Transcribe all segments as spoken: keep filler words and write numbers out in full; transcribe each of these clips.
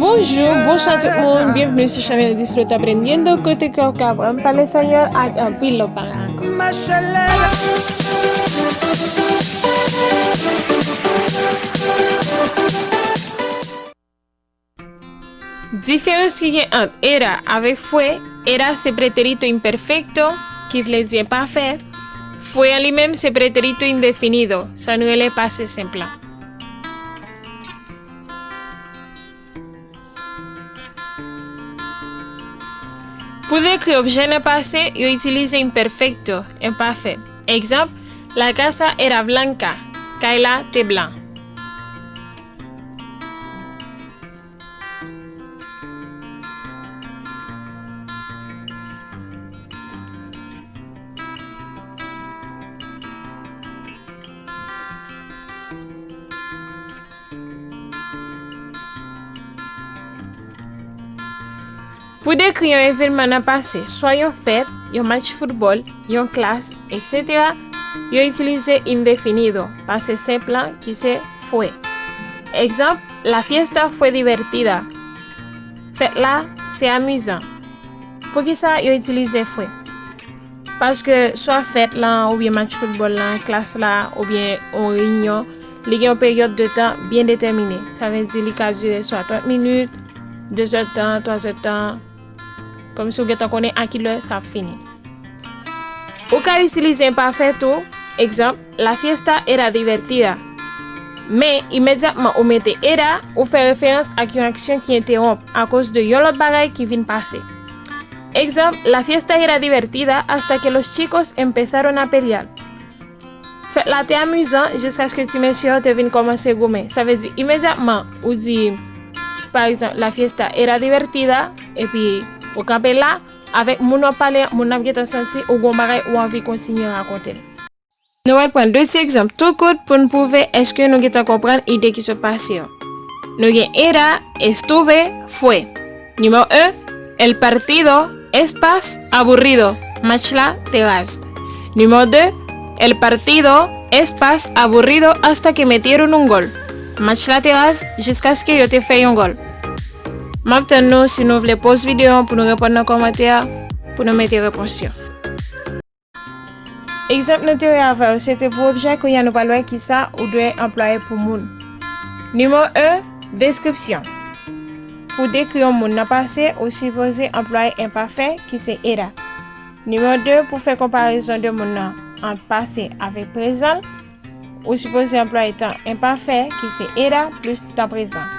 Bonjou, bonswa tout moun, byenvni sou chanèl Disfruta Aprendiendo, kote ke w ka aprann pale espanyòl ak anpil lòt bagay ankò. Diferans ki gen ant era avèk fue. Era se pretérito imperfecto, ki vle di enpafè. Fue an li menm se pretérito indefinido, sa nou rele pase senp la. Pou dekri objè nan pase, yo itilize imperfecto, enpafè. Egzanp, la casa era blanca, kay la te blan. Pou dekri yon evènman nan pase, swa yon fèt, yon match foutbòl, yon klas, etsetera, yo itilize indefinido, pase senp lan ki se fue. Egzanp, la fiesta fue divertida. Fèt la te amizan. Poukisa yo itilize fue? Paske swa fèt lan, oubyen match foutbòl lan, klas la, oubyen yon reyinyon, li gen yon peryòd de tan byen detèmine. Sa vle di li ka dire swa trant minit, de zèdtan, twa zèdtan, kòmsi w gentan konnen a kilè sa ap fini. Ou ka itilize enpafè tou, egzanp, la fiesta era divertida. Men, imedyatman ou mete era, ou fè referans ak yon aksyon ki entewonp akoz de yon lòt bagay ki vin pase. Egzanp, la fiesta era divertida hasta que los chicos empezaron a pelear. Fèt la te amizan jiskaske ti mesye yo te vin kòmanse goumen. Sa vle di, imedyatman ou di, pa egzanp, la fiesta era divertida, epi ou kanpe la, avèk moun w ap pale an, moun nan ap gentan santi ou gen yon bagay ou anvi kontinye rakonte l. Nou pral pran de ti egzanp tou kout pou n pwouve èske nou gentan konprann ide ki sot pase yo. Nou gen era, estuve, fue. Nimewo en, el partido es pas aburrido. Match la te raz. Nimewo de, el partido es pas aburrido hasta que metieron un gol. Match la te raz jiskaske yo te fè yon gòl. M ap tann nou si nou vle poz videyo an pou nou reponn nan kòmantè a, pou nou mete repons yo. Egzanp nou te wè avan yo, se te pou objè, kounye a nou pral wè kisa ou dwe anplwaye pou moun. Nimewo en, deskripsyon. Pou dekri yon moun nan pase, ou sipoze anplwaye enpafè, ki se era. Nimewo de, pou fè konparezon de moun nan ant pase avèk prezan, ou sipoze anplwaye tan enpafè, ki se era, plis tan prezan.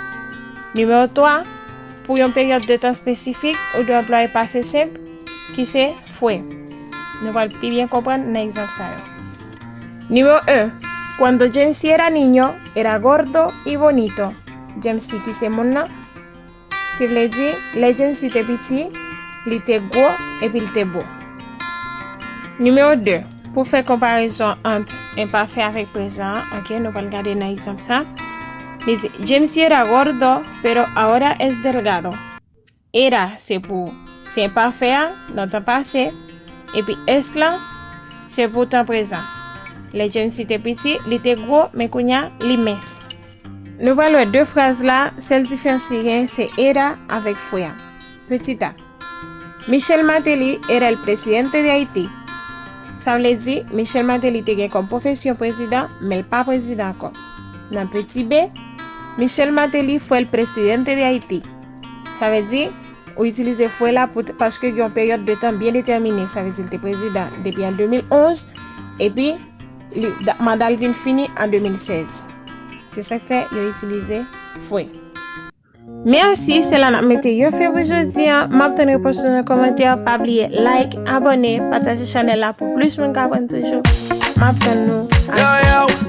Nimewo twa, pou yon peryòd de tan espesifik, ou dwe anplwaye pase senp, ki se fue. Nou pral pi byen konprann nan egzanp sa yo. Nimewo en, cuando James era niño, era gordo y bonito. James, ki se moun nan, ki vle di, lè James te piti, li te gwo epi li te bo. Nimewo de, pou fè konparezon ant enpafè avèk prezan an, ok, nou pral gade nan egzanp sa. Li di, James era gordo, pero ahora es delgado. Era se pou, se enpafè a, nan tan pase, epi es lan, se pou tan prezan. Lè James te piti, li te gwo, men kounye a, li mens. Nou pral wè de fraz la, sèl diferans ki genyen se era avèk fue a. Petit a. Michel Martelly era el presidente de Haití. Sa vle di, Michel Martelly te gen kòm pwofesyon prezidan, men l pa prezidan ankò. Nan petit b, Michel Martelly fue el presidente de Haití. Sa vle di, ou itilize fue la pou, paske gen yon peryòd de tan byen detèmine. Sa vle di, l te prezidan depi an de mil onz, epi li, da, manda l vin fini an de mil sèz. Se sa k fè yo itilize fue. Mèsi, se la n ap mete yon fen pou jodi a. M ap tann repons nou nan kòmantè. Pa bliye like, abòne, pataje chanèl la pou plis moun ka aprann toujou. M ap tann nou a la pwochèn.